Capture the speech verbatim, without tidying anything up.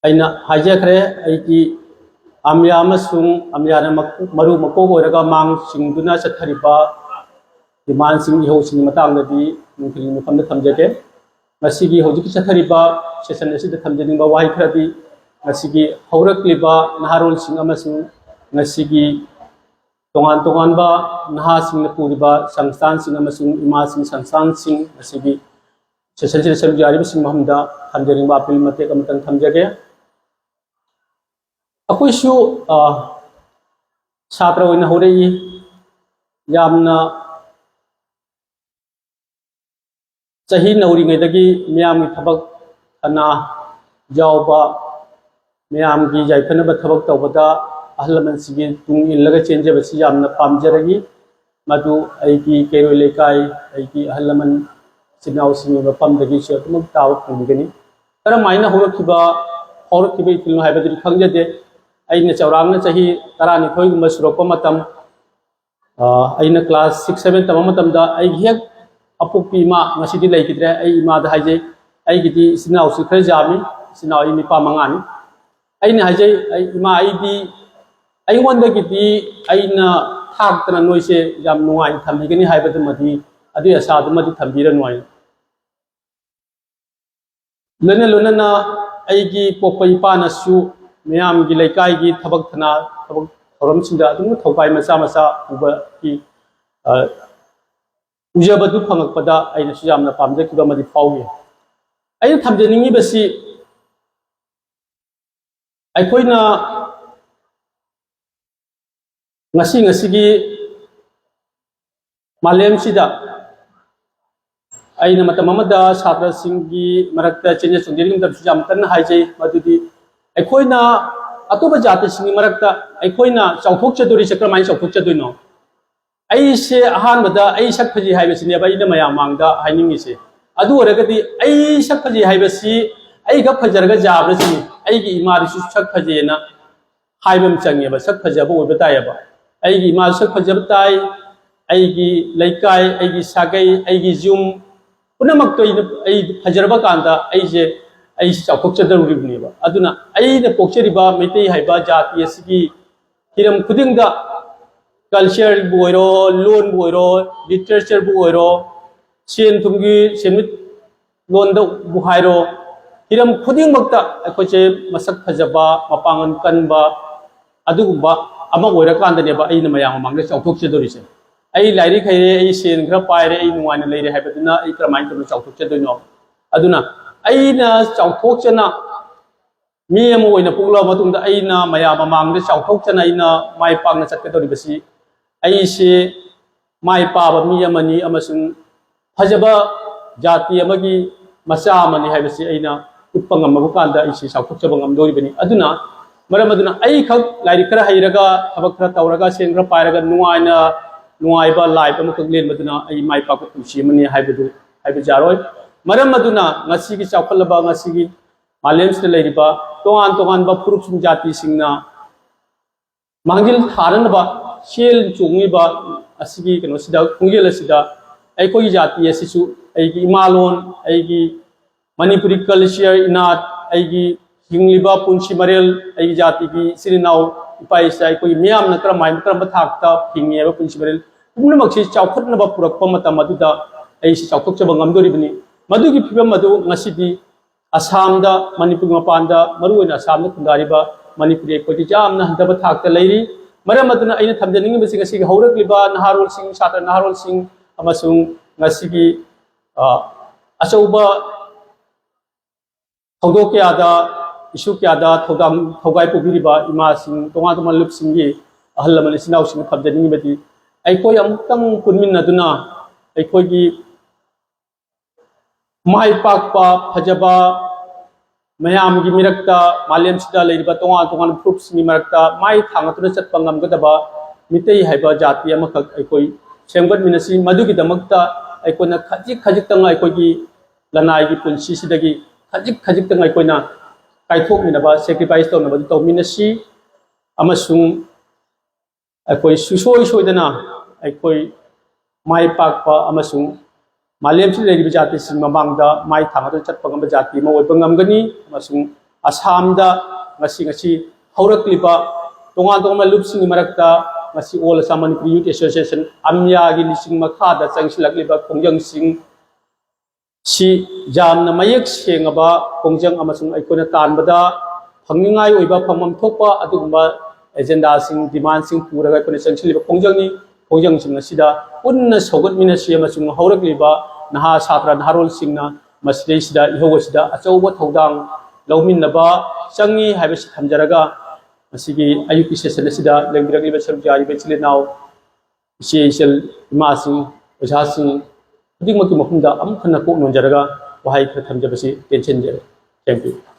ꯑꯩꯅ ꯍꯥꯏꯖꯈ꯭ꯔꯦ, ꯑꯩꯒꯤ ꯑꯃꯤꯌꯥ ꯑꯃꯁꯨꯡ ꯑꯃꯤꯌꯥꯅ ꯃꯀꯣꯛ, ꯃꯔꯨ ꯃꯀꯣꯛ ꯑꯣꯏꯔꯒ ꯃꯥꯡ ꯆꯤꯡꯗꯨꯅ ꯆꯠꯊꯔꯤꯕ ꯗꯤꯃꯥꯟꯁꯤꯡ, ꯏꯍꯧꯁꯤꯡꯒꯤ ꯃꯇꯥꯡꯗꯗꯤ ꯅꯨꯡꯊꯤꯜꯒꯤ ꯃꯐꯝꯗ ꯊꯝꯖꯒꯦ꯫ ꯉꯁꯤꯒꯤ ꯍꯧꯖꯤꯛꯀꯤ ꯆꯠꯊꯔꯤꯕ session ꯑꯁꯤꯗ ꯊꯝꯖꯅꯤꯡꯕ ꯋꯥꯍꯩ ꯈꯔꯗꯤ, ꯉꯁꯤꯒꯤ ꯍꯧꯔꯛꯂꯤꯕ ꯅꯍꯥꯔꯣꯜꯁꯤꯡ ꯑꯃꯁꯨꯡ ꯉꯁꯤꯒꯤ ꯇꯣꯉꯥꯟ ꯇꯣꯉꯥꯟꯕ ꯅꯍꯥꯁꯤꯡꯅ ꯄꯨꯔꯤꯕ ꯁꯪꯁꯊꯥꯟꯁꯤꯡ ꯑꯃꯁꯨꯡ ꯏꯃꯥꯁꯤꯡ ꯁꯪꯁꯊꯥꯟꯁꯤꯡ ꯑꯁꯤꯒꯤ session ꯑꯁꯤꯗ ꯁꯔꯨꯛ ꯌꯥꯔꯤꯕꯁꯤꯡ ꯃꯐꯝꯗ ꯊꯝꯖꯅꯤꯡꯕ ꯑꯄꯤꯜ ꯃꯇꯦꯛ ꯑꯃꯇꯪ ꯊꯝꯖꯒꯦ꯫ ꯑꯩꯈꯣꯏꯁꯨ, ꯑ, ꯁꯥꯇ꯭ꯔ ꯑꯣꯏꯅ ꯍꯧꯔꯛꯏ꯫ ꯌꯥꯝꯅ ꯆꯍꯤ ꯅꯧꯔꯤꯉꯩꯗꯒꯤ ꯃꯤꯌꯥꯝꯒꯤ ꯊꯕꯛ ꯊꯅꯥ ꯌꯥꯎꯕ, ꯃꯌꯥꯝꯒꯤ ꯌꯥꯏꯐꯅꯕ ꯊꯕꯛ ꯇꯧꯕꯗ ꯑꯍꯜ ꯂꯃꯟꯁꯤꯡꯒꯤ ꯇꯨꯡ ꯏꯜꯂꯒ ꯆꯦꯟꯖꯕꯁꯤ ꯌꯥꯝꯅ ꯄꯥꯝꯖꯔꯛꯏ꯫ ꯃꯗꯨ ꯑꯩꯒꯤ ꯀꯩꯔꯣꯏ ꯂꯩꯀꯥꯏ, ꯑꯩꯒꯤ ꯑꯍꯜ ꯂꯃꯟ, ꯏꯆꯤꯟ ꯏꯅꯥꯎꯁꯤꯡꯒꯤ ꯃꯐꯝꯗꯒꯤꯁꯨ ꯑꯗꯨꯃꯛ ꯇꯥꯕ ꯐꯪꯕꯤꯒꯅꯤ꯫ ꯀꯔꯝꯍꯥꯏꯅ ꯍꯧꯔꯛꯈꯤꯕ, ꯍꯧꯔꯛꯈꯤꯕ ꯏꯊꯤꯜꯅꯣ ꯍꯥꯏꯕꯗꯨꯗꯤ ꯈꯪꯖꯗꯦ꯫ ꯑꯩꯅ ꯆꯥꯎꯔꯥꯛꯅ ꯆꯍꯤ ꯇꯔꯥꯅꯤꯊꯣꯏꯒꯨꯝꯕ ꯁꯨꯔꯛꯄ ꯃꯇꯝ, ꯑ, ꯑꯩꯅ class six, seven ꯇꯝꯕ ꯃꯇꯝꯗ ꯑꯩꯒꯤ ꯍꯦꯛ ꯑꯄꯣꯛꯄꯤ ꯏꯃꯥ, ꯉꯁꯤꯗꯤ ꯂꯩꯈꯤꯗ꯭ꯔꯦ, ꯑꯩ ꯏꯃꯥꯗ ꯍꯥꯏꯖꯩ, ꯑꯩꯒꯤꯗꯤ ꯏꯆꯤꯟ ꯏꯅꯥꯎꯁꯤ ꯈꯔ ꯌꯥꯝꯃꯤ, ꯏꯆꯤꯟ ꯏꯅꯥꯎ ꯑꯩ ꯅꯤꯄꯥ ꯃꯉꯥꯅꯤ꯫ ꯑꯩꯅ ꯍꯥꯏꯖꯩ, ꯑꯩ, "ꯏꯃꯥ, ꯑꯩꯗꯤ ꯑꯩꯉꯣꯟꯗꯒꯤꯗꯤ ꯑꯩꯅ ꯊꯥꯛꯇꯅ ꯅꯣꯏꯁꯦ ꯌꯥꯝ ꯅꯨꯡꯉꯥꯏꯅ ꯊꯝꯕꯤꯒꯅꯤ ꯍꯥꯏꯕꯗꯨꯃꯗꯤ, ꯑꯗꯨꯒꯤ ꯑꯁꯥꯗꯨꯃꯗꯤ ꯊꯝꯕꯤꯔꯅꯨ" ꯍꯥꯏꯅ꯫ ꯂꯣꯏꯅ ꯂꯣꯏꯅꯅ ꯑꯩꯒꯤ ꯄꯣꯛꯄ ꯏꯄꯥꯅꯁꯨ ꯃꯤꯌꯥꯝꯒꯤ ꯂꯩꯀꯥꯏꯒꯤ ꯊꯕꯛ ꯊꯅꯥ, ꯊꯕꯛ ꯊꯧꯔꯝꯁꯤꯡꯗ ꯑꯗꯨꯝ ꯊꯧꯒꯥꯏ ꯃꯆꯥ ꯃꯆꯥ ꯎꯕꯒꯤ, ꯑ, ꯎꯖꯕꯗꯨ ꯐꯪꯉꯛꯄꯗ ꯑꯩꯅꯁꯨ ꯌꯥꯝꯅ ꯄꯥꯝꯖꯈꯤꯕ ꯑꯃꯗꯤ ꯐꯥꯎꯏ꯫ ꯑꯩꯅ ꯊꯝꯖꯅꯤꯡꯉꯤꯕꯁꯤ, ꯑꯩꯈꯣꯏꯅ ꯉꯁꯤ, ꯉꯁꯤꯒꯤ ꯃꯥꯂꯦꯝꯁꯤꯗ ꯑꯩꯅ ꯃꯇꯝ ꯑꯃꯗ ꯁꯥꯇ꯭ꯔꯁꯤꯡꯒꯤ ꯃꯔꯛꯇ ꯆꯦꯟꯖ ꯆꯣꯡꯖꯔꯤꯉꯩ ꯃꯇꯝꯁꯨ ꯌꯥꯝ ꯀꯟꯅ ꯍꯥꯏꯖꯩ, ꯃꯗꯨꯗꯤ ꯑꯩꯈꯣꯏꯅ ꯑꯇꯣꯞꯄ ꯖꯥꯇꯤꯁꯤꯡꯒꯤ ꯃꯔꯛꯇ ꯑꯩꯈꯣꯏꯅ ꯆꯥꯎꯊꯣꯛꯆꯗꯣꯔꯤꯁꯦ ꯀꯔꯝꯍꯥꯏꯅ ꯆꯥꯎꯊꯣꯛꯆꯗꯣꯏꯅꯣ? ꯑꯩꯁꯦ ꯑꯍꯥꯟꯕꯗ ꯑꯩ ꯁꯛ ꯐꯖꯩ ꯍꯥꯏꯕꯁꯤꯅꯦꯕ ꯑꯩꯅ ꯃꯌꯥꯝ ꯃꯥꯡꯗ ꯍꯥꯏꯅꯤꯡꯉꯤꯁꯦ꯫ ꯑꯗꯨ ꯑꯣꯏꯔꯒꯗꯤ ꯑꯩ ꯁꯛ ꯐꯖꯩ ꯍꯥꯏꯕꯁꯤ ꯑꯩꯒ ꯐꯖꯔꯒ ꯌꯥꯕ꯭ꯔꯥ ꯁꯤꯅꯤ꯫ ꯑꯩꯒꯤ ꯏꯃꯥꯗꯨꯁꯨ ꯁꯛ ꯐꯖꯩꯅ ꯍꯥꯏꯕ ꯑꯃ ꯆꯪꯉꯦꯕ, ꯁꯛ ꯐꯖꯕ ꯑꯣꯏꯕ ꯇꯥꯏꯌꯦꯕ꯫ ꯑꯩꯒꯤ ꯏꯃꯥꯁꯨ ꯁꯛ ꯐꯖꯕ ꯇꯥꯏ, ꯑꯩꯒꯤ ꯂꯩꯀꯥꯏ, ꯑꯩꯒꯤ ꯁꯥꯒꯩ, ꯑꯩꯒꯤ ꯌꯨꯝ ꯄꯨꯝꯅꯃꯛꯇꯣ ꯑꯩꯅ, ꯑꯩ ꯐꯖꯔꯕ ꯀꯥꯟꯗ ꯑꯩꯁꯦ, ꯑꯩꯁꯤ ꯆꯥꯎꯊꯣꯛꯆꯗꯧꯔꯤꯕꯅꯦꯕ꯫ ꯑꯗꯨꯅ ꯑꯩꯅ ꯄꯣꯛꯆꯔꯤꯕ ꯃꯩꯇꯩ ꯍꯥꯏꯕ ꯖꯥꯇꯤ ꯑꯁꯤꯒꯤ ꯍꯤꯔꯝ ꯈꯨꯗꯤꯡꯗ, cultureꯕꯨ ꯑꯣꯏꯔꯣ, ꯂꯣꯟꯕꯨ ꯑꯣꯏꯔꯣ, literature ꯕꯨ ꯑꯣꯏꯔꯣ, ꯁꯦꯟ ꯊꯨꯝꯒꯤ ꯁꯦꯟꯃꯤꯠ ꯂꯣꯟꯗꯕꯨ ꯍꯥꯏꯔꯣ, ꯍꯤꯔꯝ ꯈꯨꯗꯤꯡꯃꯛꯇ ꯑꯩꯈꯣꯏꯁꯦ ꯃꯁꯛ ꯐꯖꯕ, ꯃꯄꯥꯡꯒꯜ ꯀꯟꯕ, ꯑꯗꯨꯒꯨꯝꯕ ꯑꯃ ꯑꯣꯏꯔꯀꯥꯟꯗꯅꯦꯕ ꯑꯩꯅ ꯃꯌꯥꯝ ꯃꯃꯥꯡꯗ ꯆꯥꯎꯊꯣꯛꯆꯗꯧꯔꯤꯁꯦ꯫ ꯑꯩ ꯂꯥꯏꯔꯤꯛ ꯍꯩꯔꯦ, ꯑꯩ ꯁꯦꯟ ꯈꯔ ꯄꯥꯏꯔꯦ, ꯑꯩ ꯅꯨꯡꯉꯥꯏꯅ ꯂꯩꯔꯦ ꯍꯥꯏꯕꯗꯨꯅ ꯑꯩ ꯀꯔꯝꯍꯥꯏꯅ ꯇꯧꯅ ꯆꯥꯎꯊꯣꯛꯆꯗꯣꯏꯅꯣ? ꯑꯗꯨꯅ ꯑꯩꯅ ꯆꯥꯎꯊꯣꯛꯆꯅ ꯃꯤ ꯑꯃ ꯑꯣꯏꯅ ꯄꯣꯛꯂꯛꯑ ꯃꯇꯨꯡꯗ ꯑꯩꯅ ꯃꯌꯥꯝ ꯃꯃꯥꯡꯗ ꯆꯥꯎꯊꯣꯛꯆꯅ ꯑꯩꯅ ꯃꯥꯏ ꯄꯥꯛꯅ ꯆꯠꯀꯗꯧꯔꯤꯕꯁꯤ, ꯑꯩꯁꯦ ꯃꯥꯏ ꯄꯥꯛꯄ ꯃꯤ ꯑꯃꯅꯤ ꯑꯃꯁꯨꯡ ꯐꯖꯕ ꯖꯥꯇꯤ ꯑꯃꯒꯤ ꯃꯆꯥ ꯑꯃꯅꯤ ꯍꯥꯏꯕꯁꯤ ꯑꯩꯅ ꯎꯠꯄ ꯉꯝꯃꯕ ꯀꯥꯟꯗ ꯑꯩꯁꯤ ꯆꯥꯎꯊꯣꯛꯆꯕ ꯉꯝꯗꯣꯔꯤꯕꯅꯤ꯫ ꯑꯗꯨꯅ ꯃꯔꯝ ꯑꯗꯨꯅ ꯑꯩꯈꯛ ꯂꯥꯏꯔꯤꯛ ꯈꯔ ꯍꯩꯔꯒ, ꯊꯕꯛ ꯈꯔ ꯇꯧꯔꯒ, ꯁꯦꯟ ꯈꯔ ꯄꯥꯏꯔꯒ ꯅꯨꯡꯉꯥꯏꯅ, ꯅꯨꯡꯉꯥꯏꯕ life ꯑꯃꯈꯛ ꯂꯦꯟꯕꯗꯨꯅ ꯑꯩ ꯃꯥꯏ ꯄꯥꯛꯄ ꯄꯨꯟꯁꯤ ꯑꯃꯅꯤ ꯍꯥꯏꯕꯗꯨ ꯍꯥꯏꯕ ꯌꯥꯔꯣꯏ꯫ ꯃꯔꯝ ꯑꯗꯨꯅ ꯉꯁꯤꯒꯤ ꯆꯥꯎꯈꯠꯂꯕ, ꯉꯁꯤꯒꯤ ꯃꯥꯂꯦꯝꯁꯤꯗ ꯂꯩꯔꯤꯕ ꯇꯣꯉꯥꯟ ꯇꯣꯉꯥꯟꯕ ꯐꯨꯔꯨꯞꯁꯤꯡ, ꯖꯥꯇꯤꯁꯤꯡꯅ ꯃꯥꯡꯖꯤꯜ ꯊꯥꯅꯅꯕ ꯁꯦꯜ ꯆꯣꯡꯉꯤꯕ ꯑꯁꯤꯒꯤ ꯀꯩꯅꯣꯁꯤꯗ, ꯈꯣꯡꯖꯦꯜ ꯑꯁꯤꯗ ꯑꯩꯈꯣꯏꯒꯤ ꯖꯥꯇꯤ ꯑꯁꯤꯁꯨ, ꯑꯩꯒꯤ ꯏꯃꯥꯂꯣꯟ, ꯑꯩꯒꯤ ꯃꯅꯤꯄꯨꯔꯤ culture, ꯏꯅꯥꯠ, ꯑꯩꯒꯤ ꯍꯤꯡꯂꯤꯕ ꯄꯨꯟꯁꯤ ꯃꯔꯦꯜ, ꯑꯩꯒꯤ ꯖꯥꯇꯤꯒꯤ ꯏꯆꯤꯜ ꯏꯅꯥꯎ, ꯏꯄꯥ ꯏꯆꯥ, ꯑꯩꯈꯣꯏ ꯃꯤꯌꯥꯝꯅ ꯀꯔꯝꯍꯥꯏꯅ, ꯀꯔꯝꯕ ꯊꯥꯛꯇ ꯍꯤꯡꯉꯤ ꯍꯥꯏꯕ ꯄꯨꯟꯁꯤ ꯃꯔꯦꯜ ꯄꯨꯝꯅꯃꯛꯁꯤ ꯆꯥꯎꯈꯠꯅꯕ ꯄꯨꯔꯛꯄ ꯃꯇꯝ ꯑꯗꯨꯗ ꯑꯩꯁꯤ ꯆꯥꯎꯊꯣꯛꯆꯕ ꯉꯝꯗꯣꯔꯤꯕꯅꯤ꯫ ꯃꯗꯨꯒꯤ ꯐꯤꯕꯝ ꯑꯗꯨ ꯉꯁꯤꯗꯤ ꯑꯁꯥꯝꯗ, ꯃꯅꯤꯄꯨꯔ ꯃꯄꯥꯟꯗ, ꯃꯔꯨꯑꯣꯏꯅ ꯑꯁꯥꯝꯗ ꯈꯨꯟꯗꯥꯔꯤꯕ ꯃꯅꯤꯄꯨꯔꯤ ꯑꯩꯈꯣꯏꯗꯤ ꯌꯥꯝꯅ ꯍꯟꯊꯕ ꯊꯥꯛꯇ ꯂꯩꯔꯤ꯫ ꯃꯔꯝ ꯑꯗꯨꯅ ꯑꯩꯅ ꯊꯝꯖꯅꯤꯡꯉꯤꯕꯁꯤ, ꯉꯁꯤꯒꯤ ꯍꯧꯔꯛꯂꯤꯕ ꯅꯍꯥꯔꯣꯜꯁꯤꯡ, ꯁꯥꯇ꯭ꯔ ꯅꯍꯥꯔꯣꯜꯁꯤꯡ ꯑꯃꯁꯨꯡ ꯉꯁꯤꯒꯤ, ꯑ, ꯑꯆꯧꯕ ꯊꯧꯗꯣꯛ ꯀꯌꯥꯗ, issue ꯀꯌꯥꯗ ꯊꯧꯗꯥꯡ, ꯊꯧꯒꯥꯏ ꯄꯨꯕꯤꯔꯤꯕ ꯏꯃꯥꯁꯤꯡ, ꯇꯣꯉꯥꯟ ꯇꯣꯉꯥꯟꯕ ꯂꯨꯞꯁꯤꯡꯒꯤ ꯑꯍꯜ ꯂꯃꯟ ꯏꯆꯤꯟ ꯏꯅꯥꯎꯁꯤꯡꯅ ꯊꯝꯖꯅꯤꯡꯉꯤꯕꯗꯤ, ꯑꯩꯈꯣꯏ ꯑꯃꯨꯛꯇꯪ ꯄꯨꯟꯃꯤꯟꯅꯗꯨꯅ ꯑꯩꯈꯣꯏꯒꯤ ꯃꯥꯏ ꯄꯥꯛꯄ, ꯐꯖꯕ, ꯃꯌꯥꯝꯒꯤ ꯃꯔꯛꯇ, ꯃꯥꯂꯦꯝꯁꯤꯗ ꯂꯩꯔꯤꯕ ꯇꯣꯉꯥꯟ ꯇꯣꯉꯥꯟꯕ ꯐꯨꯔꯨꯞꯁꯤꯡꯒꯤ ꯃꯔꯛꯇ ꯃꯥꯏ ꯊꯥꯡꯒꯠꯇꯨꯅ ꯆꯠꯄ ꯉꯝꯒꯗꯕ ꯃꯤꯇꯩ ꯍꯥꯏꯕ ꯖꯥꯇꯤ ꯑꯃꯈꯛ ꯑꯩꯈꯣꯏ ꯁꯦꯝꯒꯠꯃꯤꯟꯅꯁꯤ꯫ ꯃꯗꯨꯒꯤꯗꯃꯛꯇ ꯑꯩꯈꯣꯏꯅ ꯈꯖꯤꯛ ꯈꯖꯤꯛꯇꯪ ꯑꯩꯈꯣꯏꯒꯤ ꯂꯅꯥꯏꯒꯤ ꯄꯨꯟꯁꯤꯁꯤꯗꯒꯤ ꯈꯖꯤꯛ ꯈꯖꯤꯛꯇꯪ ꯑꯩꯈꯣꯏꯅ ꯀꯥꯏꯊꯣꯛꯃꯤꯟꯅꯕ, sacrifice ꯇꯧꯅꯕꯗꯨ ꯇꯧꯃꯤꯟꯅꯁꯤ꯫ ꯑꯃꯁꯨꯡ ꯑꯩꯈꯣꯏ ꯁꯨꯡꯁꯣꯏ ꯁꯣꯏꯗꯅ ꯑꯩꯈꯣꯏ ꯃꯥꯏ ꯄꯥꯛꯄ ꯑꯃꯁꯨꯡ ꯃꯥꯂꯦꯝꯁꯤꯗ ꯂꯩꯔꯤꯕ ꯖꯥꯇꯤꯁꯤꯡ ꯃꯃꯥꯡꯗ ꯃꯥꯏ ꯊꯥꯡꯒꯗꯨꯅ ꯆꯠꯄ ꯉꯝꯕ ꯖꯥꯇꯤ ꯑꯃ ꯑꯣꯏꯕ ꯉꯝꯒꯅꯤ꯫ ꯑꯃꯁꯨꯡ ꯑꯁꯥꯝꯗ ꯉꯁꯤ ꯉꯁꯤ ꯍꯧꯔꯛꯂꯤꯕ ꯇꯣꯉꯥꯟ ꯇꯣꯉꯥꯟꯕ ꯂꯨꯞꯁꯤꯡꯒꯤ ꯃꯔꯛꯇ ꯉꯁꯤ All Assam Manipuri Youth Association, ꯑꯝꯌꯥꯒꯤ ꯂꯨꯆꯤꯡ ꯃꯈꯥꯗ ꯆꯪꯁꯤꯜꯂꯛꯂꯤꯕ ꯈꯣꯡꯖꯪꯁꯤꯡ ꯁꯤ ꯌꯥꯝꯅ ꯃꯌꯦꯛ ꯁꯦꯡꯉꯕ ꯈꯣꯡꯖꯪ ꯑꯃꯁꯨꯡ ꯑꯩꯈꯣꯏꯅ ꯇꯥꯟꯕꯗ ꯐꯪꯅꯤꯡꯉꯥꯏ ꯑꯣꯏꯕ, ꯐꯪꯐꯝ ꯊꯣꯛꯄ ꯑꯗꯨꯒꯨꯝꯕ ꯑꯦꯖꯦꯟꯗꯥꯁꯤꯡ, ꯗꯤꯃꯥꯟꯁꯤꯡ ꯄꯨꯔꯒ ꯑꯩꯈꯣꯏꯅ ꯆꯪꯁꯤꯜꯂꯤꯕ ꯈꯣꯡꯖꯪꯅꯤ꯫ ꯈꯣꯡꯖꯪꯁꯤꯡ ꯑꯁꯤꯗ ꯄꯨꯟꯅ ꯁꯧꯒꯠꯃꯤꯟꯅꯁꯤ ꯑꯃꯁꯨꯡ ꯍꯧꯔꯛꯂꯤꯕ ꯅꯍꯥ ꯁꯥꯇ꯭ꯔ ꯅꯍꯥꯔꯣꯜꯁꯤꯡꯅ ꯃꯁꯤꯗꯩꯁꯤꯗ ꯏꯍꯧ ꯑꯁꯤꯗ ꯑꯆꯧꯕ ꯊꯧꯗꯥꯡ ꯂꯧꯃꯤꯟꯅꯕ ꯆꯪꯉꯤ ꯍꯥꯏꯕꯁꯤ ꯊꯝꯖꯔꯒ, ꯉꯁꯤꯒꯤ ꯑꯌꯨꯛꯀꯤ ꯁꯦꯁꯟ ꯑꯁꯤꯗ ꯂꯦꯡꯕꯤꯔꯛꯂꯤꯕ, ꯁꯔꯨꯛ ꯌꯥꯔꯤꯕ ꯏꯆꯤꯜ ꯏꯅꯥꯎ, ꯏꯆꯦ ꯏꯆꯜ, ꯏꯃꯥꯁꯤꯡ, ꯑꯣꯖꯥꯁꯤꯡ ꯈꯨꯗꯤꯡꯃꯛꯀꯤ ꯃꯐꯝꯗ ꯑꯃꯨꯛ ꯍꯟꯅ ꯀꯣꯛ ꯅꯣꯟꯖꯔꯒ ꯋꯥꯍꯩ ꯈꯔ ꯊꯝꯖꯕꯁꯤ ꯇꯦꯟꯁꯤꯟꯖꯔꯦ꯫ Thank you꯫